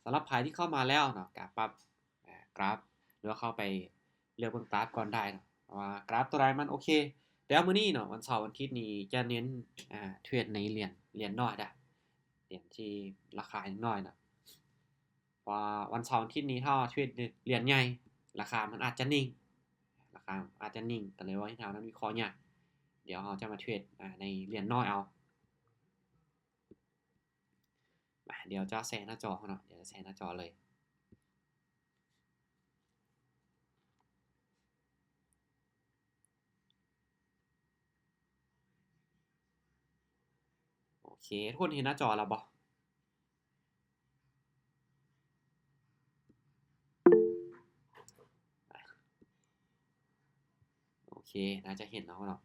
ສຳລັບໃຜທີ່ເຂົ້າມາແລ້ວເນາະ ກະປັບ ອາ ກຣາຟ ຫຼືວ່າເຂົ້າໄປເລືອກເບິ່ງກຣາຟກ່ອນໄດ້ເນາະ ວ່າກຣາຟຕົວໃດມັນໂອເຄ. ແຕ່ວ່າມື້ນີ້ເນາະ ວັນເສົາວັນອາທິດນີ້ຈະເນັ້ນ ອາ ເທຣດໃນຫຼຽນ ຫຼຽນນ້ອຍດາ ຫຼຽນທີ່ລາຄາຍັງນ້ອຍນະ ເພາະວ່າວັນເສົາວັນອາທິດນີ້ ຖ້າເທຣດຫຼຽນໃຫຍ່ ລາຄາມັນອາດຈະນິ່ງ ລາຄາອາດຈະນິ່ງ ກໍເລີຍວ່າເຮັດໃຫ້ເຮົານັ້ນວິເຄາະຍາກ. ດຽວເຮົາຈະມາເທຣດ ອາ ໃນຫຼຽນນ້ອຍເອົາ. ມາ ດຽວຈະແຊໜ້າຈໍໃຫ້ເນາະ ດຽວຈະແຊໜ້າຈໍເລີຍ. ໂອເຄ ທຸກຄົນເຫັນໜ້າຈໍແລ້ວບໍ່? ໂອເຄ ໜ້າຈະເຫັນແລ້ວເນາະ.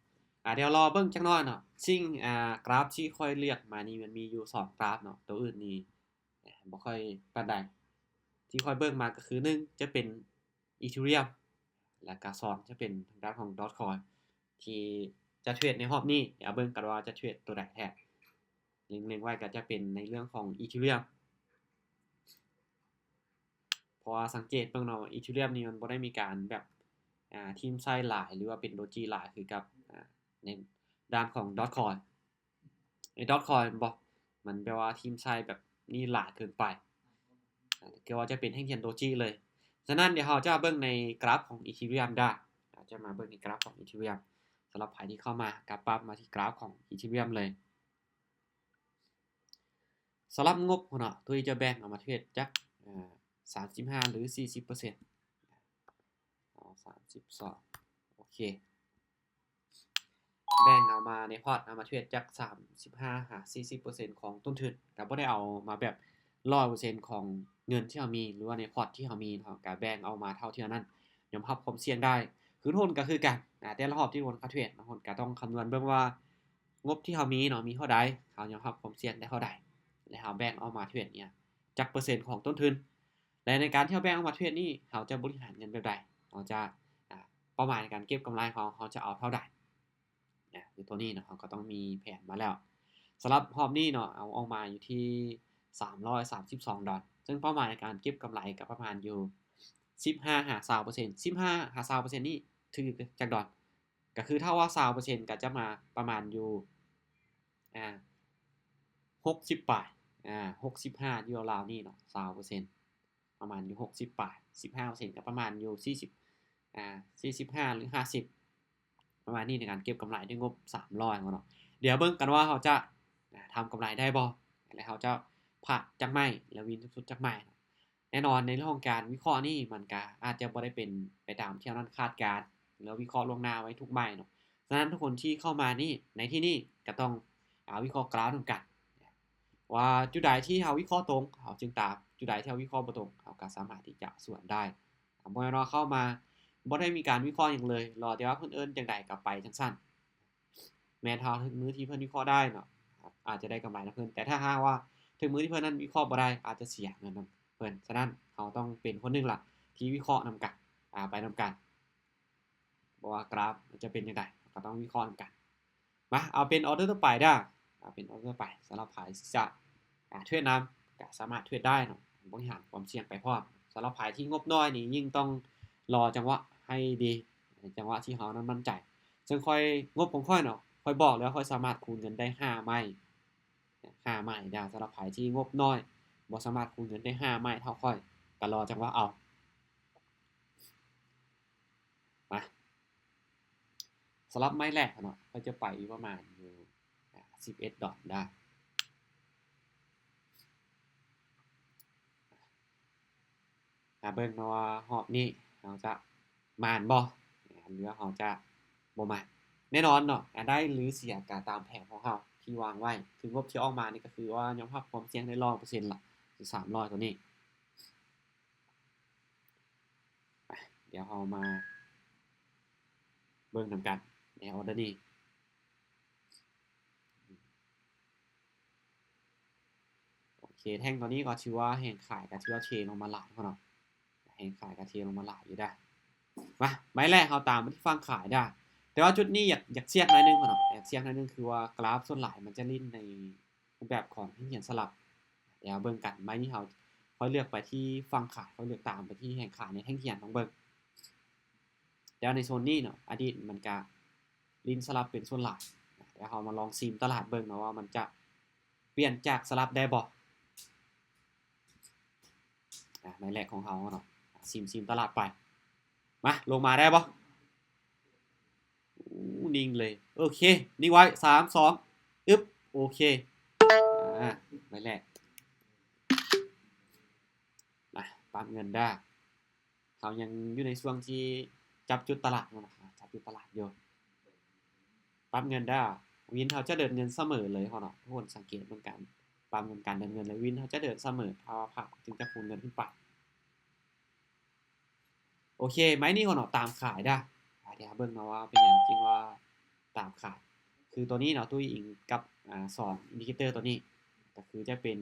ອາ ດຽວລໍເບິ່ງຈັກໜ້ອຍເນາະ. ສິ່ງ ອາ ກຣາຟທີ່ຂ້ອຍເລືອກມານີ້ ມັນມີຢູ່ສອງກຣາຟເນາະ ໂຕອື່ນນີ້ ບໍ່ຄ່ອຍປານໃດ. ທີ່ຂ້ອຍເບິ່ງມາກໍຄື ໜຶ່ງ ຈະເປັນອີເທີຣຽມ ແລ້ວກໍ ສອງ ຈະເປັນທາງດ້ານຂອງດອດຄອຍ ທີ່ຈະເທຣດໃນຮອບນີ້. ດຽວເບິ່ງກັນວ່າຈະເທຣດຕົວໃດແທ້. ເລັງໆໄວ້ກໍຈະເປັນໃນເລື່ອງຂອງອີເທີຣຽມ ເພາະວ່າສັງເກດເບິ່ງເນາະ ອີເທີຣຽມນີ້ມັນບໍ່ໄດ້ມີການແບບ ອາ ຖິ້ມໃສ່ຫຼາຍ ຫຼືວ່າເປັນໂດຈີຫຼາຍຄືກັບ ອາ ໃນດ້ານຂອງດອດຄອຍ. ໃນດອດຄອຍແມ່ນບໍ່ ມັນແບບວ່າຖິ້ມໃສ່ແບບນີ້ຫຼາຍເກີນໄປ ອາ ຄືວ່າຈະເປັນແທ່ງທຽນໂດຈີເລີຍ. ສະນັ້ນ ດຽວເຮົາຈະເບິ່ງໃນກຣາຟຂອງອີເທີຣຽມດາ ເຮົາຈະມາເບິ່ງໃນກຣາຟຂອງອີເທີຣຽມ. ສຳລັບໃຜທີ່ເຂົ້າມາ ກໍປັບມາທີ່ກຣາຟຂອງອີເທີຣຽມເລີຍ. ສຳລັບງົບພຸ້ນເນາະ ໂຕນີ້ຈະແບ່ງເອົາມາເທຣດຈັກ ອາ ສາມສິບຫ້າ ຫຼື ສີ່ສິບເປີເຊັນ ເອົາ ສາມສິບສອງ ໂອເຄ ແບ່ງເອົາມາໃນພອດ ເອົາມາເທຣດຈັກ ສາມສິບຫ້າຫາສີ່ສິບເປີເຊັນຂອງຕົ້ນທຶນ ກໍບໍ່ໄດ້ເອົາມາແບບ ຮ້ອຍເປີເຊັນຂອງເງິນທີ່ເຮົາມີ ຫຼືວ່າໃນພອດທີ່ເຮົາມີເນາະ ກໍແບ່ງເອົາມາເທົ່າທີ່ເຮົານັ້ນ ຍອມຮັບຄວາມສ່ຽງໄດ້. ຄືທຸກຄົນກໍຄືກັນ ອາ ແຕ່ລະຮອບທີ່ທຸກຄົນເຂົ້າເທຣດ ທຸກຄົນກໍຕ້ອງຄຳນວນເບິ່ງວ່າ ງົບທີ່ເຮົາມີເນາະ ມີເທົ່າໃດ ເຮົາຍອມຮັບຄວາມສ່ຽງໄດ້ເທົ່າໃດ ແລະ ເຮົາແບ່ງເອົາມາເທຣດເນຍ ຈັກເປີເຊັນຂອງຕົ້ນທຶນ ແລະ ໃນການທີ່ເຮົາແບ່ງເອົາມາເທຣດນີ້ ເຮົາຈະບໍລິຫານເງິນແບບໃດ ເຮົາຈະ ອາ ເປົ້າໝາຍໃນການເກັບກຳໄລຂອງເຮົາ ເຮົາຈະເອົາເທົ່າໃດ ອາ ຄືຕົວນີ້ເນາະ ເຮົາກໍຕ້ອງມີແຜນມາແລ້ວ. ສຳລັບຮອບນີ້ເນາະ ເອົາອອກມາຢູ່ທີ່ສາມຮ້ອຍສາມສິບສອງດອນ ເຊິ່ງເປົ້າໝາຍໃນການເກັບກຳໄລກໍປະມານຢູ່ສິບຫ້າຫາຊາວເປີເຊັນ ສິບຫ້າຫາຊາວເປີເຊັນນີ້ຖືກຈັກດອນ? ກໍຄືຖ້າວ່າຊາວເປີເຊັນກໍຈະມາປະມານຢູ່ ອາ ຫົກສິບປາຍ ອາ ຫົກສິບຫ້າຢູ່ລາວໆນີ້ເນາະ ຊາວເປີເຊັນ ປະມານຢູ່ຫົກສິບປາຍ ສິບຫ້າເປີເຊັນກໍປະມານຢູ່ສີ່ສິບ ອາ ສີ່ສິບຫ້າ ຫຼື ຫ້າສິບ ປະມານນີ້ ໃນການເກັບກຳໄລດ້ວຍງົບສາມຮ້ອຍເນາະ. ດຽວເບິ່ງກັນວ່າເຮົາຈະ ອາ ທຳກຳໄລໄດ້ບໍ່ ແລະ ເຮົາຈະພາດຈັກໄມ້ ແລະ ວິນສູງສຸດຈັກໄມ້ເນາະ. ແນ່ນອນໃນເລື່ອງຂອງການວິເຄາະນີ້ ມັນກະອາດຈະບໍ່ໄດ້ເປັນໄປຕາມທີ່ເຮົານັ້ນຄາດການ ຫຼື ວິເຄາະລ່ວງໜ້າໄວ້ທຸກໄມ້ເນາະ. ສະນັ້ນ ທຸກຄົນທີ່ເຂົ້າມານີ້ ໃນທີ່ນີ້ກໍຕ້ອງ ອາ ວິເຄາະກຣາຟນຳກັນ ວ່າຈຸດໃດທີ່ເຮົາວິເຄາະຕົງ ເຮົາຈຶ່ງຕາມ, ຈຸດໃດທີ່ເຮົາວິເຄາະບໍ່ຕົງ ເຮົາກໍສາມາດທີ່ຈະສວນໄດ້. ອາ ບໍ່ແມ່ນວ່າເຂົ້າມາບໍ່ໄດ້ມີການວິເຄາະຫຍັງເລີຍ, ລໍແຕ່ວ່າເພິ່ນເອີ້ນຈັ່ງໃດກໍໄປຈັ່ງຊັ້ນ. ແມ່ນຖ້າເຖິງມື້ທີ່ເພິ່ນວິເຄາະໄດ້ເນາະ ອາດຈະໄດ້ກຳໄລນຳເພິ່ນ, ແຕ່ຖ້າຫາກວ່າເຖິງມື້ທີ່ເພິ່ນນັ້ນວິເຄາະບໍ່ໄດ້ ອາດຈະເສຍເງິນນຳເພິ່ນ. ສະນັ້ນ ເຮົາຕ້ອງເປັນຄົນໜຶ່ງລະທີ່ວິເຄາະນຳກັນ ອາ ໄປນຳກັນ. ບໍ່ວ່າກຣາຟມັນຈະເປັນຈັ່ງໃດ ເຮົາກໍຕ້ອງວິເຄາະນຳກັນ. ມາ ເອົາເປັນອໍເດີຕໍ່ໄປເດີ ເອົາເປັນອໍເດີຕໍ່ໄປ. ສຳລັບໃຜທີ່ຈະ ອາ ເທຣດນຳ ກໍສາມາດເທຣດໄດ້ເນາະ, ບໍລິຫານຄວາມສ່ຽງໄປພ້ອມ. ສຳລັບໃຜທີ່ງົບນ້ອຍນີ້ ຍິ່ງຕ້ອງລໍຈັງຫວະໃຫ້ດີ, ຈັງຫວະທີ່ເຮົານັ້ນໝັ້ນໃຈ. ເຊິ່ງຂ້ອຍ ງົບຂອງຂ້ອຍເນາະ, ຂ້ອຍບອກແລ້ວ ຂ້ອຍສາມາດຄູນເງິນໄດ້ຫ້າໄມ້, ຫ້າໄມ້ເດີ. ສຳລັບໃຜທີ່ງົບນ້ອຍ ບໍ່ສາມາດຄູນເງິນໄດ້ຫ້າໄມ້ເທົ່າຂ້ອຍ ກໍລໍຈັງຫວະເອົາ. ມາ ສຳລັບໄມ້ແລກເນາະ ຂ້ອຍຈະໄປຢູ່ປະມານຢູ່ ອາ ສິບເອັດດອນເດີ. ມາເບິ່ງເນາະວ່າຮອບນີ້ເຮົາຈະໝານບໍ່ ຫຼືວ່າເຮົາຈະບໍ່ໝານ. ແນ່ນອນເນາະ ອາ ໄດ້ຫຼືເສຍກໍຕາມແຜນຂອງເຮົາທີ່ວາງໄວ້. ຄືງົບທີ່ອອກມານີ້ກໍຄືວ່າຍອມຮັບຄວາມສ່ຽງໄດ້ຮ້ອຍເປີເຊັນລະ ຄືສາມຮ້ອຍຕົວນີ້. ໄປ ດຽວເຮົາມາເບິ່ງນຳກັນໃນອໍເດີນີ້. ໂອເຄ ແທ່ງຕົວນີ້ກໍຖືວ່າແຮງຂາຍກໍຖືວ່າເທລົງມາຫຼາຍເນາະ, ແຮງຂາຍກໍເທລົງມາຫຼາຍຢູ່ເດີ. ມາ ໄມ້ແລກເຮົາຕາມມາທີ່ຝັ່ງຂາຍເດີ. ແຕ່ວ່າຈຸດນີ້ຢາກ ຢາກສ່ຽງໜ້ອຍໜຶ່ງເນາະ, ຢາກສ່ຽງໜ້ອຍໜຶ່ງ ຄືວ່າກຣາຟສ່ວນຫຼາຍມັນຈະຫຼິ້ນໃນຮູບແບບຂອງແທ່ງທຽນສະຫຼັບ. ດຽວເບິ່ງກັນ ໄມ້ນີ້ເຮົາ ຂ້ອຍເລືອກໄປທີ່ຝັ່ງຂາຍ, ຂ້ອຍເລືອກຕາມໄປທີ່ແຮງຂາຍໃນແທ່ງທຽນ ລອງເບິ່ງ. ແຕ່ວ່າໃນໂຊນນີ້ເນາະ ອາດີດມັນກະຫຼິ້ນສະຫຼັບເປັນສ່ວນຫຼາຍ. ດຽວເຮົາມາລອງຊິມຕະຫຼາດເບິ່ງເນາະ ວ່າມັນຈະປ່ຽນຈາກສະຫຼັບໄດ້ບໍ່. ອາ ໃບແລກຂອງເຮົາເນາະ ຊິມ ຊິມຕະຫຼາດໄປ. ມາ ລົງມາໄດ້ບໍ່? ໂອ້ ນິ່ງເລີຍ. ໂອເຄ ນິ່ງໄວ້ ສາມ ສອງ ອຶບ ໂອເຄ. ອາ ໃບແລກ ມາ ປັບເງິນດາ. ເຮົາຍັງຢູ່ໃນຊ່ວງທີ່ຈັບຈຸດຕະຫຼາດເນາະ ອາ ຈັບຈຸດຕະຫຼາດຢູ່. ປັບເງິນດາ ວິນເຮົາຈະເດີນເງິນສະເໝີເລີຍເນາະ. ທຸກຄົນສັງເກດເບິ່ງການປັບເງິນ ການເດີນເງິນ ແລະ ວິນເຮົາຈະເດີນສະເໝີ. ຖ້າວ່າພາດ ເຮົາຈຶ່ງຈະຄູນເງິນຂຶ້ນໄປ. ໂອເຄ ໄມ້ນີ້ເນາະ ຕາມຂາຍດາ. ອາ ດຽວເບິ່ງເນາະວ່າເປັນຫຍັງຈຶ່ງວ່າຕາມຂາຍ. ຄືຕົວນີ້ເນາະ ຕຸ້ຍອີງກັບ ອາ ສອງອິນດິເຄເຕີຕົວນີ້ ກໍຄືຈະເປັນ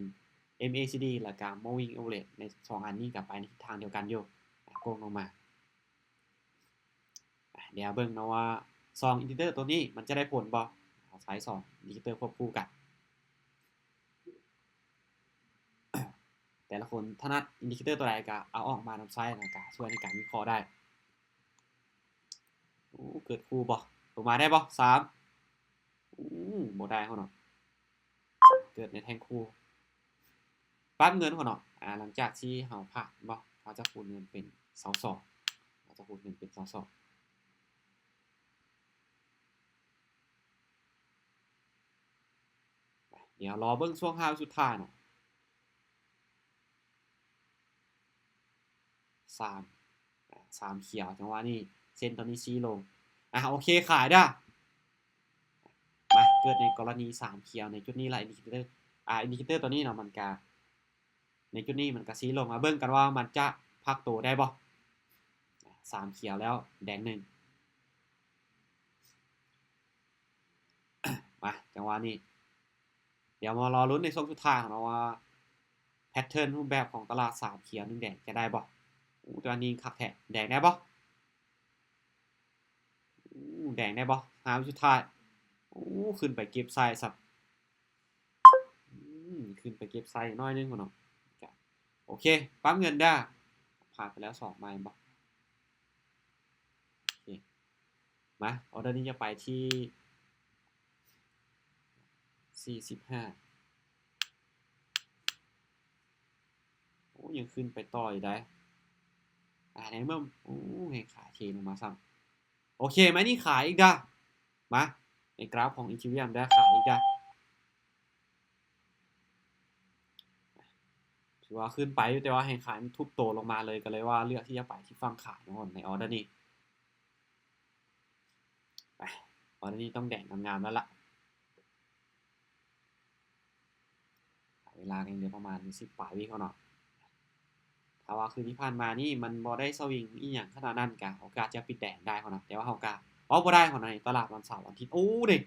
ເອັມເອຊີດີ ແລ້ວກະ moving average ໃນສອງອັນນີ້ກໍໄປໃນທິດທາງດຽວກັນຢູ່. ອາ ໂກງລົງມາ. ອາ ດຽວເບິ່ງເນາະວ່າສອງອິນດິເຄເຕີຕົວນີ້ມັນຈະໄດ້ຜົນບໍ່. ເຮົາໃຊ້ສອງອິນດິເຄເຕີຄວບຄູ່ກັນ. ແຕ່ລະຄົນຖະໜັດອິນດິເຄເຕີຕົວໃດກໍເອົາອອກມານຳໃຊ້ ແລ້ວກໍຊ່ວຍໃນການວິເຄາະໄດ້. ໂອ້ ເກີດຄູ່ບໍ່? ລົງມາໄດ້ບໍ່? ສາມ ໂອ້ ບໍ່ໄດ້ເນາະ. ເກີດໃນແທ່ງຄູ່. ປັບເງິນເນາະ ອາ ຫຼັງຈາກທີ່ເຮົາຜ່ານເນາະ ເຮົາຈະຄູນເງິນເປັນຊາວສອງ ເຮົາຈະຄູນເງິນເປັນຊາວສອງ. ດຽວລໍເບິ່ງຊ່ວງຫ້າວິສຸດທ້າຍເນາະ. ສາມ ສາມຂຽວ ຈັງຫວະນີ້ເສັ້ນຕົວນີ້ຊີ້ລົງ. ອາ ໂອເຄ ຂາຍດາ. ມາ ເກີດໃນກໍລະນີສາມຂຽວໃນຈຸດນີ້ລະ ອິນດິເຄເຕີ ອາ ອິນດິເຄເຕີຕົວນີ້ເນາະ ມັນກະ ໃນຈຸດນີ້ມັນກະຊີ້ລົງ. ມາເບິ່ງກັນວ່າມັນຈະພັກໂຕໄດ້ບໍ່. ສາມຂຽວແລ້ວ ແດງໜຶ່ງ. ມາ ຈັງຫວະນີ້ ດຽວມາລໍລຸ້ນໃນຊ່ວງສຸດທ້າຍເນາະວ່າ ແພັດເທີນຮູບແບບຂອງຕະຫຼາດສາມຂຽວໜຶ່ງແດງຈະໄດ້ບໍ່. ໂອ້ ແຕ່ວ່ານີ້ຄັກແທ້ ແດງໄດ້ບໍ່? ໂອ້ ແດງໄດ້ບໍ່? ຫ້າວິສຸດທ້າຍ. ໂອ້ ຂຶ້ນໄປເກັບໃສ່ຊະ. ອືມ ຂຶ້ນໄປເກັບໃສ່ໜ້ອຍໜຶ່ງເນາະ. ໂອເຄ ປັບເງິນດາ. ຜ່ານໄປແລ້ວສອງໄມ້ບໍ່? ໂອເຄ ມາ ອອເດີນີ້ຈະໄປທີ່ສີ່ສິບຫ້າ. ໂອ້ ຍັງຂຶ້ນໄປຕໍ່ຢູ່ໄດ໋. ອາ ໃນເມື່ອ ໂອ້ ໃຫ້ຂາເທລົງມາຊ້ຳ. ໂອເຄ ໄມ້ນີ້ຂາຍອີກດາ. ມາ ໃນກຣາຟຂອງອີເທີຣຽມດາ ຂາຍອີກດາ. ຖືວ່າຂຶ້ນໄປຢູ່ ແຕ່ວ່າແຮງຂາຍມັນທຸບໂຕລົງມາເລີຍ ກໍເລີຍວ່າເລືອກທີ່ຈະໄປທີ່ຝັ່ງຂາຍເນາະ ໃນອອເດີນີ້. ໄປ ອອເດີນີ້ຕ້ອງແດງງາມໆແລ້ວລະ. ເວລາຍັງເຫຼືອປະມານສິບປາຍວິເນາະ. ຖ້າວ່າຄືນທີ່ຜ່ານມານີ້ມັນບໍ່ໄດ້ສະວິງອີ່ຫຍັງຂະໜາດນັ້ນ ກະໂອກາດຈະປິດແດງໄດ້ເນາະ. ແຕ່ວ່າເຮົາກະເວົ້າບໍ່ໄດ້ເນາະ ໃນຕະຫຼາດວັນເສົາວັນອາທິດ. ໂອ້ ນີ້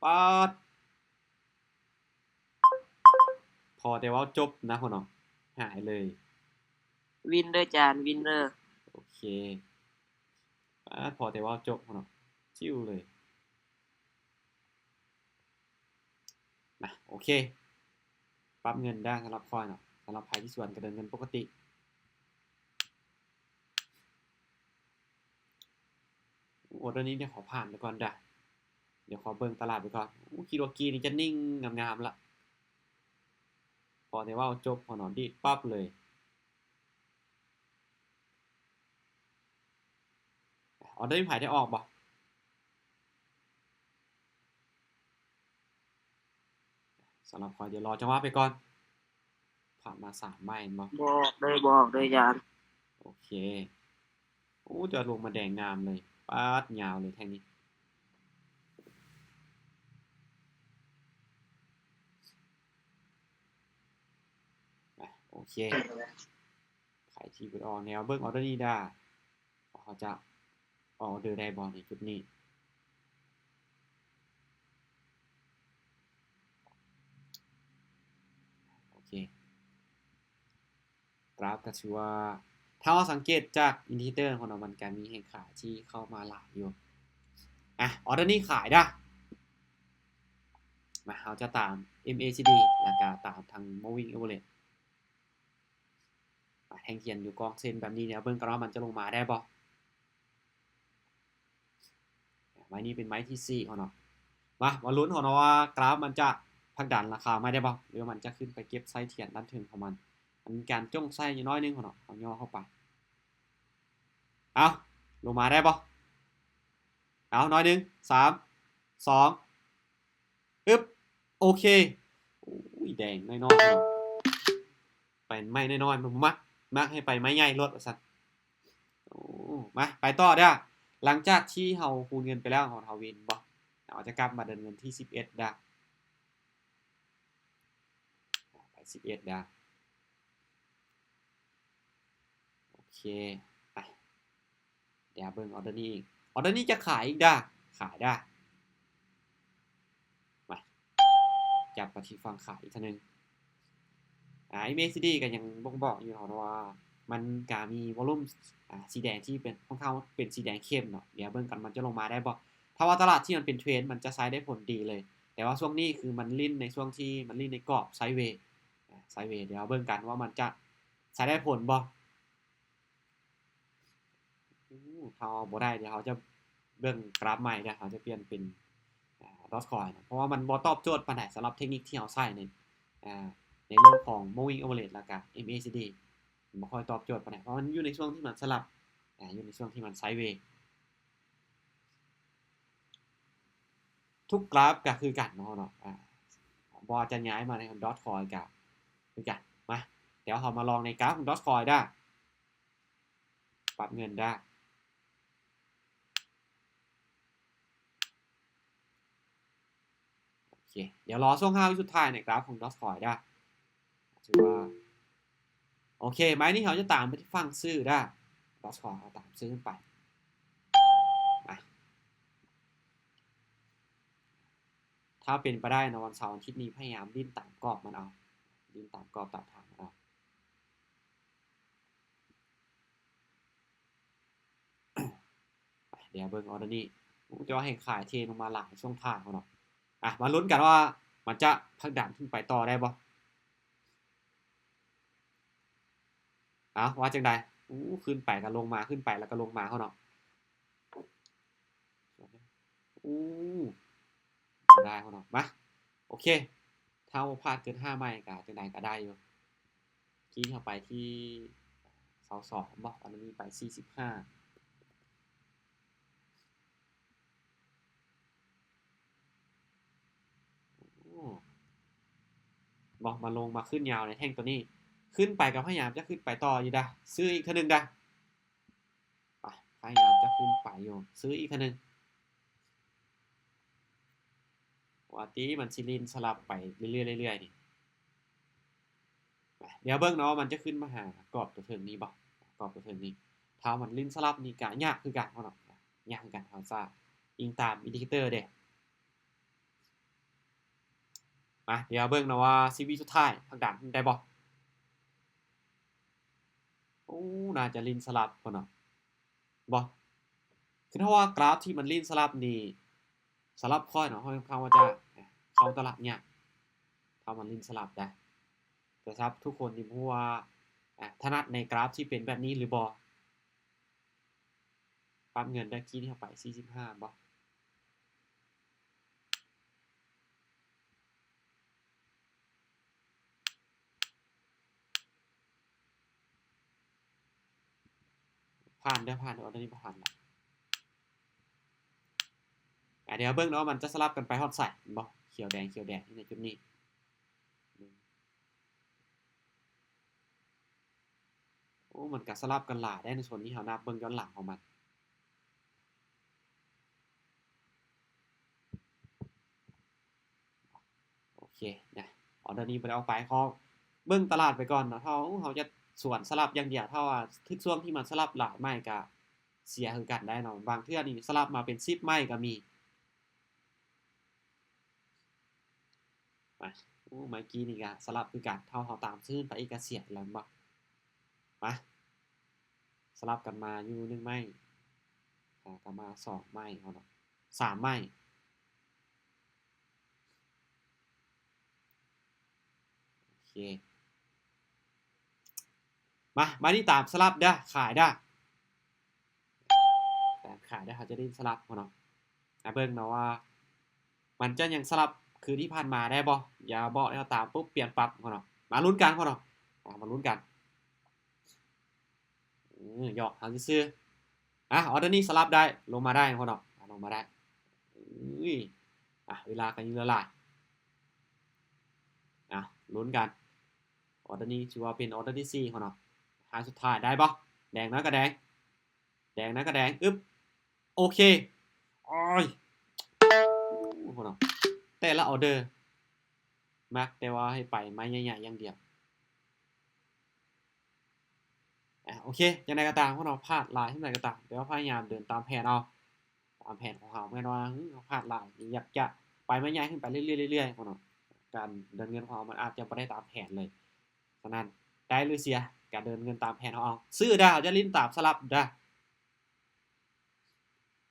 ປາດ ພໍແຕ່ເວົ້າຈົບນະເນາະ ຫາຍເລີຍ. ວິນເດີຈານ ວິນເດີ. ໂອເຄ ປາດ ພໍແຕ່ເວົ້າຈົບເນາະ ຈິ້ວເລີຍ. ມາ ໂອເຄ ປັບເງິນໄດ້ສຳລັບຂ້ອຍເນາະ. ສຳລັບໃຜທີ່ສວນກໍເດີນເງິນປົກກະຕິ. ໂອ ໂຕນີ້ດຽວຂໍຜ່ານໄປກ່ອນເດີ້. ດຽວຂໍເບິ່ງຕະຫຼາດໄປກ່ອນ. ໂອ ຄິດວ່າກີ້ນີ້ຈະນິ່ງງາມໆລະ. ພໍແຕ່ເວົ້າຈົບເນາະ ດີດປັບເລີຍ. ອອເດີມີໃຜໄດ້ອອກບໍ່? ສຳລັບຂ້ອຍ ດຽວລໍຈັງຫວະໄປກ່ອນ. ຜ່ານມາສາມໄມ້ແມ່ນບໍ່? ບໍ່ອອກເລີຍ ບໍ່ອອກເລີຍ ຢ້ານ. ໂອເຄ. ໂອ້ ຈອດລົງມາແດງງາມເລີຍ. ປາດ ຍາວເລີຍແທ່ງນີ້. ອາ ໂອເຄ. ໃຜທີ່ບໍ່ໄດ້ອອກແນວ ເບິ່ງອອເດີນີ້ດາ ວ່າເຂົາຈະອອກອອເດີໄດ້ບໍ່ໃນຈຸດນີ້. ໂອເຄ ກຣາຟກໍຖືວ່າ ຖ້າເຮົາສັງເກດຈາກອິນດິເຄເຕີຂອງເຮົາ ມັນກໍມີແຮງຂາຍທີ່ເຂົ້າມາຫຼາຍຢູ່. ອາ ອອເດີນີ້ຂາຍດາ. ມາ ເຮົາຈະຕາມເອັມເອຊີດີ ແລ້ວກໍຕາມທາງ moving average. ທ່ງທຽນຢູ່ກ້ອງເສັ້ນແບບນີ້ເນຍ ເບິ່ງກັນວ່າມັນຈະລົງມາໄດ້ບໍ່. ໄມ້ນີ້ເປັນໄມ້ທີສີ່ເຮົາເນາະ. ມາ ມາລຸ້ນເຮົາເນາະວ່າກຣາຟມັນຈະຜັກດັນລາຄາໃໝ່ໄດ້ບໍ່ ຫຼືວ່າມັນຈະຂຶ້ນໄປເກັບໄສ້ທຽນດ້ານເທິງຂອງມັນ. ມັນມີການຈົ່ງໄສ້ຢູ່ໜ້ອຍໜຶ່ງເຮົາເນາະ ເຮົາຍໍເຂົ້າໄປ. ເອົາ ລົງມາໄດ້ບໍ່? ເອົາ ໜ້ອຍໜຶ່ງ ສາມ ສອງ ອຶບ ໂອເຄ. ໂອ້ຍ ແດງນ້ອຍໆ ໄປໄມ້ນ້ອຍໆ ມັນບໍ່ມັກ ມັກໃຫ້ໄປໄມ້ໃຫຍ່ໂລດວ່າຊັ້ນ. ໂອ້ ມາ ໄປຕໍ່ເດີ້. ຫຼັງຈາກທີ່ເຮົາຄູນເງິນໄປແລ້ວ ເຮົາ ເຮົາວິນບໍ່? ເຮົາຈະກັບມາເດີນເງິນທີສິບເອັດເດີ້. ໄປສິບເອັດເດີ້. ໂອເຄ ໄປ ດຽວເບິ່ງອໍເດີນີ້ອີກ. ອໍເດີນີ້ຈະຂາຍອີກເດີ້ ຂາຍເດີ້. ມາ ຈັບໄປທີ່ຝັ່ງຂາຍອີກເທື່ອໜຶ່ງ. ອາ ເອັມເອຊີດີ ກໍຍັງບົ່ງບອກຢູ່ເນາະວ່າມັນກະມີວອລຸມ ອາ ສີແດງທີ່ເປັນ ຂ້ອນຂ້າງເປັນສີແດງເຂັ້ມເນາະ. ດຽວເບິ່ງກັນມັນຈະລົງມາໄດ້ບໍ່. ຖ້າວ່າຕະຫຼາດທີ່ມັນເປັນເທຣນ ມັນຈະໃຊ້ໄດ້ຜົນດີເລີຍ, ແຕ່ວ່າຊ່ວງນີ້ຄືມັນຫຼິ້ນໃນຊ່ວງທີ່ມັນຫຼິ້ນໃນກອບໄຊເວ ອາ ໄຊເວ. ດຽວເຮົາເບິ່ງກັນວ່າມັນຈະໃຊ້ໄດ້ຜົນບໍ່. ໂອ້ ຖ້າເຮົາບໍ່ໄດ້ ດຽວເຮົາຈະເບິ່ງກຣາຟໃໝ່ເດີ້ ເຮົາຈະປ່ຽນເປັນ ອາ ດອດຄອຍນະ ເພາະວ່າມັນບໍ່ຕອບໂຈດປານໃດສຳລັບເທັກນິກທີ່ເຮົາໃຊ້ໃນ ອາ ໃນເລື່ອງຂອງ moving average ແລ້ວກະ ເອັມເອຊີດີ ມັນບໍ່ຄ່ອຍຕອບໂຈດປານໃດ ເພາະມັນຢູ່ໃນຊ່ວງທີ່ມັນສະຫຼັບ ອາ ຢູ່ໃນຊ່ວງທີ່ມັນໄຊເວ. ທຸກກຣາຟກໍຄືກັນເນາະ ເນາະ ອາ ບໍ່ວ່າຈະຍ້າຍມາໃນດອດຄອຍກໍຄືກັນ. ມາ ດຽວເຮົາມາລອງໃນກຣາຟຂອງດອດຄອຍເດີ້. ປັບເງິນເດີ້. ໂອເຄ ດຽວລໍຊ່ວງຫ້າວິສຸດທ້າຍໃນກຣາຟຂອງດອດຄອຍເດີ້. ຖືວ່າ ໂອເຄ ໄມ້ນີ້ເຮົາຈະຕາມໄປທີ່ຝັ່ງຊື້ເດີ້. ດອດຄອຍ ເຮົາຕາມຊື້ຂຶ້ນໄປ. ມາ ຖ້າເປັນໄປໄດ້ເນາະ ວັນເສົາອາທິດນີ້ພະຍາຍາມຫຼິ້ນຕາມກອບມັນເອົາ ຫຼິ້ນຕາມກອບຕາມທາງມັນເອົາ. ໄປ ດຽວເບິ່ງອໍເດີນີ້. ໂອ້ ຈະວ່າແຮງຂາຍເທລົງມາຫຼາຍຊ່ວງທ້າຍເນາະ. ອາ ມາລຸ້ນກັນວ່າມັນຈະຜັກດັນຂຶ້ນໄປຕໍ່ໄດ້ບໍ່. ເອົາ ວ່າຈັ່ງໃດ? ໂອ້ ຂຶ້ນໄປກໍລົງມາ ຂຶ້ນໄປແລ້ວກໍລົງມາເນາະ. ໂອ້ ບໍ່ໄດ້ເນາະ. ມາ ໂອເຄ ຖ້າບໍ່ພາດເກີນຫ້າໄມ້ກໍຈັ່ງໃດກໍໄດ້ຢູ່. ກີ້ເຮົາໄປທີ່ຊາວສອງເນາະ ອັນນີ້ໄປສີ່ສິບຫ້າ. ໂອ້ ບໍ່ ມາລົງມາຂຶ້ນຍາວໃນແທ່ງໂຕນີ້. ຂຶ້ນໄປກໍພະຍາຍາມຈະຂຶ້ນໄປຕໍ່ຢູ່ດາ. ຊື້ອີກເທື່ອໜຶ່ງດາ. ໄປ ພະຍາຍາມຈະຂຶ້ນໄປຢູ່ ຊື້ອີກເທື່ອໜຶ່ງ. ວ່າຕິ ມັນຊິຫຼິ້ນສະຫຼັບໄປເລື້ອຍໆ ເລື້ອຍໆ ນີ້. ໄປ ດຽວເບິ່ງເນາະ ມັນຈະຂຶ້ນມາຫາກອບຕົວເທິງນີ້ບໍ່ ກອບຕົວເທິງນີ້. ຖ້າມັນຫຼິ້ນສະຫຼັບນີ້ກະຍາກຄືກັນເນາະ ຍາກຄືກັນ ເຮົາຈະອີງຕາມອິນດິເຄເຕີເດ້. ມາ ດຽວເບິ່ງເນາະວ່າສິບວິສຸດທ້າຍຜັກດັນໄດ້ບໍ່. ໂອ້ ໜ້າຈະຫຼິ້ນສະຫຼັບພຸ້ນເນາະ ບໍ່? ຄືຖ້າວ່າກຣາຟທີ່ມັນຫຼິ້ນສະຫຼັບນີ້ ສຳລັບຂ້ອຍເນາະ ຂ້ອຍຂ້ອນຂ້າງວ່າຈະເຂົ້າຕະຫຼາດຍາກ ຖ້າມັນຫຼິ້ນສະຫຼັບໄດ໋. ແຕ່ສຳລັບທຸກຄົນນີ້ບໍ່ຮູ້ວ່າ ອາ ຖະໜັດໃນກຣາຟທີ່ເປັນແບບນີ້ຫຼືບໍ່. ປັບເງິນໄດ້ກີ້ນີ້ເຮົາໄປສີ່ສິບຫ້າບໍ່? ຜ່ານເດີ້ ຜ່ານເດີ້ ອອເດີນີ້ບໍ່ຜ່ານລະ. ອາ ດຽວເບິ່ງເນາະ ມັນຈະສະຫຼັບກັນໄປຮອດໃສ ເຫັນບໍ່? ຂຽວແດງ ຂຽວແດງ ໃນຈຸດນີ້. ໂອ້ ມັນກະສະຫຼັບກັນຫຼາຍໄດ໋ ໃນໂຊນນີ້ ເຮົານັບເບິ່ງຍ້ອນຫຼັງຂອງມັນ. ໂອເຄນະ ອອເດີນີ້ບໍ່ໄດ້ອອກໄປ ຂໍເບິ່ງຕະຫຼາດໄປກ່ອນເນາະ. ເຮົາ ເຮົາຈະສວນສະຫຼັບຢ່າງດຽວ ຖ້າວ່າຖືກຊ່ວງທີ່ມັນສະຫຼັບຫຼາຍໄມ້ກະເສຍຄືກັນໄດ໋ເນາະ. ບາງເທື່ອນີ້ສະຫຼັບມາເປັນສິບໄມ້ກະມີ. ມາ ໂອ້ ໄມ້ກີ້ນີ້ກະສະຫຼັບຄືກັນ ເທົ່າເຮົາຕາມຊື້ໄປອີກກະເສຍແລ້ວແມ່ນບໍ່? ມາ ສະຫຼັບກັນມາຢູ່ໜຶ່ງໄມ້ ອາ ກະມາສອງໄມ້ເນາະ ສາມໄມ້. ໂອເຄ ມາ ບາດນີ້ຕາມສະຫຼັບເດີ້ ຂາຍເດີ້ ຕາມຂາຍເດີ້ ເຮົາຈະຫຼິ້ນສະຫຼັບເນາະ ມາເບິ່ງເນາະວ່າ ມັນຈະຍັງສະຫຼັບຄືທີ່ຜ່ານມາໄດ້ບໍ່? ຢ່າບອກໃຫ້ເຮົາຕາມປຸບປ່ຽນປັບເນາະ ມາລຸ້ນກັນເນາະ ມາລຸ້ນກັນ ເອີ ຢອກເຮົາຊື່ໆ ອ່ະ ອໍເດີນີ້ສະຫຼັບໄດ້ ລົງມາໄດ້ເນາະ ລົງມາໄດ້ ເອີຍ ອ່ະ ເວລາກໍຍັງເຫຼືອຫຼາຍ ອ່ະ ລຸ້ນກັນ ອໍເດີນີ້ຖືວ່າເປັນອໍເດີທີສີ່ເນາະ ຫາສຸດທ້າຍໄດ້ບໍ່? ແດງນະກະແດງ ແດງນະກະແດງ ອຶບ ໂອເຄ ໂອ້ຍ ໂອ້ໂຫເນາະ ແຕ່ລະອໍເດີ ມັກແຕ່ວ່າໃຫ້ໄປໄມ້ໃຫຍ່ໆຢ່າງດຽວ ອ່າ ໂອເຄ ຈັ່ງໃດກໍຕາມເນາະ ພາດຫຼາຍເທົ່າໃດກໍຕາມ ແຕ່ວ່າພະຍາຍາມເດີນຕາມແຜນເອົາ ຕາມແຜນຂອງເຮົາ ແມ່ນວ່າ ເຮົາພາດຫຼາຍ ຢາກຈະໄປໄມ້ໃຫຍ່ຂຶ້ນໄປເລື້ອຍໆເລື້ອຍໆເນາະ ການເດີນເງິນຂອງເຮົາມັນອາດຈະບໍ່ໄດ້ຕາມແຜນເລີຍ ສະນັ້ນ ໄດ້ຫຼືເສຍ ການເດີນເງິນຕາມແຜນເຮົາເອົາ ຊື້ເດີ້ ເຮົາຈະຫຼິ້ນຕາມສະຫຼັບເດີ້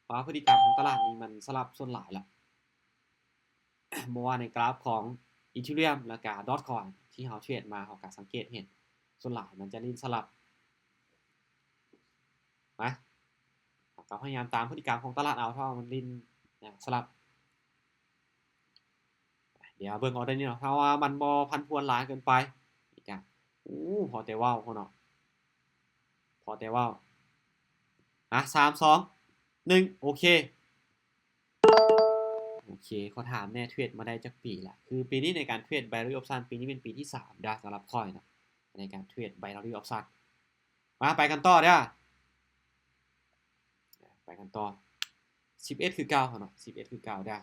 ເພາະວ່າພຶດຕິກຳຂອງຕະຫຼາດນີ້ມັນສະຫຼັບສ່ວນຫຼາຍລະ ບໍ່ວ່າໃນກຣາຟຂອງອີເທີຣຽມ ແລ້ວກະດອດຄອຍທີ່ເຮົາເທຣດມາ ເຮົາກະສັງເກດເຫັນ ສ່ວນຫຼາຍມັນຈະຫຼິ້ນສະຫຼັບ ມາ ເຮົາກໍພະຍາຍາມຕາມພຶດຕິກຳຂອງຕະຫຼາດເອົາ ຖ້າວ່າມັນຫຼິ້ນສະຫຼັບ ດຽວເບິ່ງອໍເດີນີ້ເນາະ ຖ້າວ່າມັນບໍ່ຜັນຜວນຫຼາຍເກີນໄປ ນີ້ກະ ໂອ້ ພໍແຕ່ເວົ້າເນາະ ພໍແຕ່ເວົ້າ ອ່ະ ສາມ ສອງ ໜຶ່ງ ໂອເຄ ໂອເຄ ຂໍຖາມແດ່ ເທຣດມາໄດ້ຈັກປີລະ? ຄືປີນີ້ໃນການເທຣດໄບນາຣີອອບຊັນ ປີນີ້ເປັນປີທີສາມເດີ້ ສຳລັບຂ້ອຍເນາະ ໃນການເທຣດໄບນາຣີອອບຊັນ ມາ ໄປກັນຕໍ່ເດີ້ ໄປກັນຕໍ່ ສິບເອັດຄືເກົ່າເນາະ ສິບເອັດຄືເກົ່າເດີ້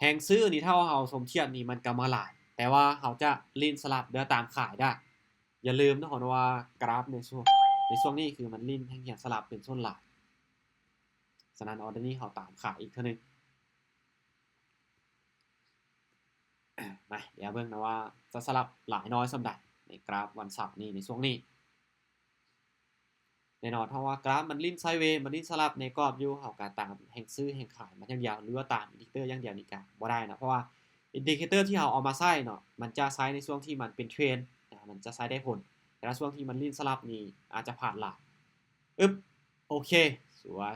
ແຮງຊື້ນີ້ ຖ້າເຮົາສົມທຽບນີ້ ມັນກໍມາຫຼາຍ ແຕ່ວ່າເຮົາຈະຫຼິ້ນສະຫຼັບເດີ້ ຕາມຂາຍເດີ້ ຢ່າລືມເນາະວ່າກຣາຟໃນຊ່ວງ ໃນຊ່ວງນີ້ຄືມັນຫຼິ້ນແຮງສະຫຼັບເປັນສ່ວນຫຼາຍ ສະນັ້ນ ອໍເດີນີ້ເຮົາຕາມຂາຍອີກເທື່ອໜຶ່ງ ມາ ດຽວເບິ່ງນະວ່າຈະສະຫຼັບຫຼາຍນ້ອຍສ່ຳໃດ ໃນກຣາຟວັນເສົານີ້ ໃນຊ່ວງນີ້ ແນ່ນອນ ເພາະວ່າກຣາຟມັນຫຼິ້ນໄຊເວ ມັນຫຼິ້ນສະຫຼັບໃນກອບຢູ່ ເຮົາກະຕາມແຮງຊື້ແຮງຂາຍມັນຢ່າງດຽວ ຫຼືວ່າຕາມອິນດິເຄເຕີຢ່າງດຽວນີ້ກະບໍ່ໄດ້ເນາະ ເພາະວ່າອິນດິເຄເຕີທີ່ເຮົາເອົາມາໃຊ້ເນາະ ມັນຈະໃຊ້ໃນຊ່ວງທີ່ມັນເປັນເທຣນ ມັນຈະໃຊ້ໄດ້ຜົນ ແຕ່ວ່າຊ່ວງທີ່ມັນຫຼິ້ນສະຫຼັບນີ້ອາດຈະພາດຫຼາຍ ອຶບ ໂອເຄ ສວຍ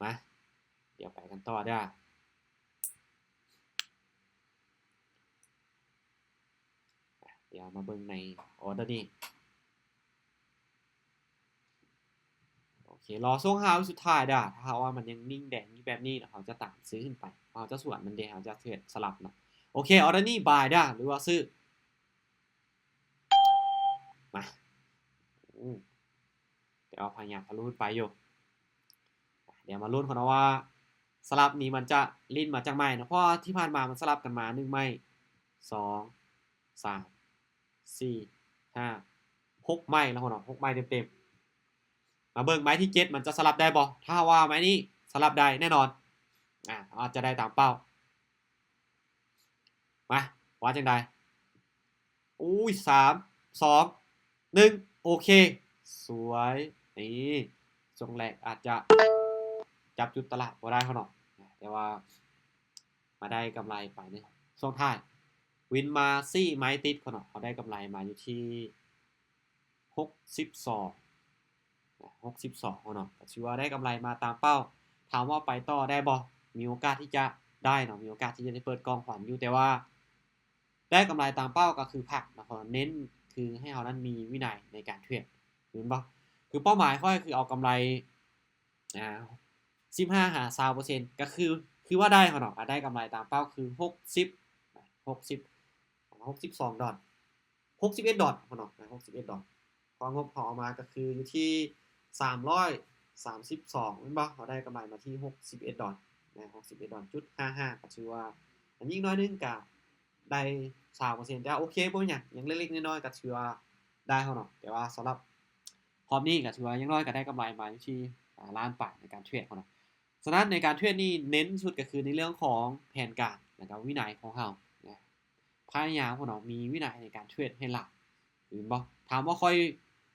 ມາ ດຽວໄປກັນຕໍ່ເດີ້ ດຽວມາເບິ່ງໃນອໍເດີນີ້ ໂອເຄ ລໍຊ່ວງຫ້າວິສຸດທ້າຍເດີ້ ຖ້າຫາກວ່າມັນຍັງນິ່ງແດງຢູ່ແບບນີ້ ເຮົາຈະຕາມຊື້ຂຶ້ນໄປ ເຮົາຈະສວນມັນເດ ເຮົາຈະເທຣດສະຫຼັບເນາະ ໂອເຄ ອໍເດີນີ້ບາຍເດີ້ ຫຼືວ່າຊື້ ມາ ໂອ້ ແຕ່ວ່າພະຍາຍາມທະລຸຂຶ້ນໄປຢູ່ ດຽວມາລຸ້ນກັນເນາະວ່າສະຫຼັບນີ້ມັນຈະຫຼິ້ນມາຈັກໄມ້ເນາະ ເພາະວ່າທີ່ຜ່ານມາມັນສະຫຼັບກັນມາໜຶ່ງໄມ້ ສອງ ສາມ ສີ່ ຫ້າ ຫົກໄມ້ແລ້ວເນາະ ຫົກໄມ້ເຕັມໆ ມາເບິ່ງໄມ້ທີເຈັດມັນຈະສະຫຼັບໄດ້ບໍ່ ຖ້າວ່າໄມ້ນີ້ສະຫຼັບໄດ້ແນ່ນອນ ອາ ອາດຈະໄດ້ຕາມເປົ້າ ມາ ວ່າຈັ່ງໃດ? ໂອ້ຍ ສາມ ສອງ ໜຶ່ງ ໂອເຄ ສວຍ ນີ້ ຊ່ວງແລກອາດຈະຈັບຈຸດຕະຫຼາດບໍ່ໄດ້ເນາະ ແຕ່ວ່າມາໄດ້ກຳໄລໄປໃນຊ່ວງທ້າຍ ວິນມາສີ່ໄມ້ຕິດເນາະ ເຮົາໄດ້ກຳໄລມາຢູ່ທີ່ ຫົກສິບສອງ ຫົກສິບສອງເນາະ ກໍຖືວ່າໄດ້ກຳໄລມາຕາມເປົ້າ ຖາມວ່າໄປຕໍ່ໄດ້ບໍ່? ມີໂອກາດທີ່ຈະໄດ້ເນາະ ມີໂອກາດທີ່ຈະໄດ້ເປີດກ່ອງຂວັນຢູ່ ແຕ່ວ່າໄດ້ກຳໄລຕາມເປົ້າກໍຄືພັກເນາະ ເພາະເນັ້ນຄືໃຫ້ເຮົານັ້ນມີວິໄນໃນການເທຣດ ເຫັນບໍ່? ຄືເປົ້າໝາຍຂ້ອຍຄືເອົາກຳໄລ ອ່າ ສິບຫ້າຫາຊາວເປີເຊັນ ກໍຄື ຄືວ່າໄດ້ເນາະ ອາ ໄດ້ກຳໄລຕາມເປົ້າຄືຫົກສິບ ຫົກສິບ ຫົກສິບສອງດອນ ຫົກສິບເອັດດອນເນາະ ຫົກສິບເອັດດອນ ເພາະງົບເຮົາເອົາມາກໍຄືຢູ່ທີ່ສາມຮ້ອຍສາມສິບສອງແມ່ນບໍ່? ເຮົາໄດ້ກຳໄລມາທີ່ຫົກສິບເອັດດອນນະ ຫົກສິບເອັດດອນຈຸດຫ້າຫ້າ ກໍຖືວ່າ ອັນນີ້ໜ້ອຍໜຶ່ງກໍໄດ້ຊາວເປີເຊັນ ແຕ່ວ່າໂອເຄ ບໍ່ເປັນຫຍັງ ຫຍັງເລັກໆນ້ອຍໆກໍຖືວ່າໄດ້ເນາະ ແຕ່ວ່າສຳລັບຮອບນີ້ກໍຖືວ່າຢ່າງໜ້ອຍກໍໄດ້ກຳໄລມາຢູ່ທີ່ ອ່າ ລ້ານປາຍໃນການເທຣດເນາະ. ສະນັ້ນໃນການເທຣດນີ້ເນັ້ນທີ່ສຸດກໍຄືໃນເລື່ອງຂອງແຜນການ ແລ້ວກໍວິໄນຂອງເຮົານະ ພະຍາຍາມເນາະ ມີວິໄນໃນການເທຣດໃຫ້ຫຼາຍ ເຫັນບໍ່? ຖາມວ່າຂ້ອຍ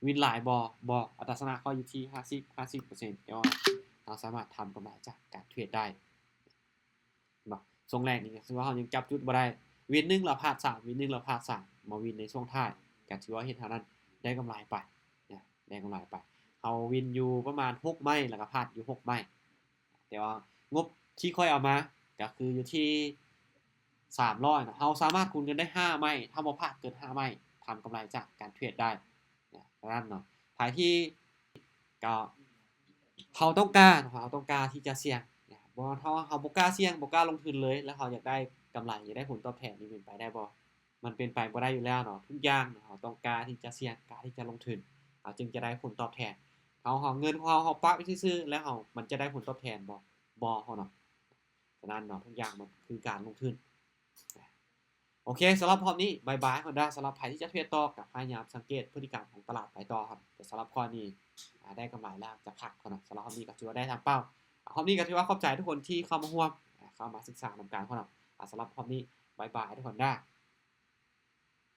ວິນຫຼາຍບໍ່? ບໍ່ ອັດຕາຊະນະຂ້ອຍຢູ່ທີ່ຫ້າສິບ ຫ້າສິບເປີເຊັນ ແຕ່ວ່າເຮົາສາມາດທຳກຳໄລຈາກການເທຣດໄດ້ ເຫັນບໍ່? ຊ່ວງແລກນີ້ຖືວ່າເຮົາຍັງຈັບຈຸດບໍ່ໄດ້ ວິນໜຶ່ງແລ້ວພາດສາມ ວິນໜຶ່ງແລ້ວພາດສາມ ມາວິນໃນຊ່ວງທ້າຍ ກໍຖືວ່າເຮັດເທົ່ານັ້ນ ໄດ້ກຳໄລໄປນະ ໄດ້ກຳໄລໄປ. ເຮົາວິນຢູ່ປະມານຫົກໄມ້ ແລ້ວກໍພາດຢູ່ຫົກໄມ້ ແຕ່ວ່າງົບທີ່ຂ້ອຍເອົາມາກໍຄືຢູ່ທີ່ສາມຮ້ອຍເນາະ ເຮົາສາມາດຄູນເງິນໄດ້ຫ້າໄມ້ ຖ້າບໍ່ພາດເກີນຫ້າໄມ້ ທຳກຳໄລຈາກການເທຣດໄດ້ນະ. ດັ່ງນັ້ນເນາະ ໃຜທີ່ ກໍເຮົາຕ້ອງກ້າເນາະ ເຮົາຕ້ອງກ້າທີ່ຈະສ່ຽງນະ ບໍ່ ເຮົາ ເຮົາບໍ່ກ້າສ່ຽງ ບໍ່ກ້າລົງທຶນເລີຍ ແລ້ວເຮົາຢາກໄດ້ກຳໄລ ຢາກໄດ້ຜົນຕອບແທນ ນີ້ເປັນໄປໄດ້ບໍ່? ມັນເປັນໄປບໍ່ໄດ້ຢູ່ແລ້ວເນາະ ທຸກຢ່າງເນາະ ເຮົາຕ້ອງກ້າທີ່ຈະສ່ຽງ ກ້າທີ່ຈະລົງທຶນ ເຮົາຈຶ່ງຈະໄດ້ຜົນຕອບແທນ. ເຮົາເອົາເງິນຂອງເຮົາ ເຮົາປະໄວ້ຊື່ໆ ແລ້ວເຮົາ ມັນຈະໄດ້ຜົນຕອບແທນບໍ່? ບໍ່ເນາະ. ສະນັ້ນເນາະ ທຸກຢ່າງມັນຄືການລົງທຶນ. ໂອເຄ ສຳລັບຮອບນີ້ ບາຍບາຍ ຮອນດ້າ. ສຳລັບໃຜທີ່ຈະເທຣດຕໍ່ ກໍພະຍາຍາມສັງເກດພຶດຕິກຳຂອງຕະຫຼາດໄປຕໍ່ເນາະ. ແຕ່ສຳລັບຂ້ອຍນີ້ ອາ ໄດ້ກຳໄລແລ້ວຈັກຄັກເນາະ. ສຳລັບຮອບນີ້ກໍຖືວ່າໄດ້ຕາມເປົ້າ. ອາ ຮອບນີ້ກໍຖືວ່າຂອບໃຈທຸກຄົນທີ່ເຂົ້າມາຮ່ວມ ອາ ເຂົ້າມາສຶກສານຳກັນເນາະ. ອາ ສຳລັບຮອບນີ້ ບາຍບາຍ ຮອນດ້າ.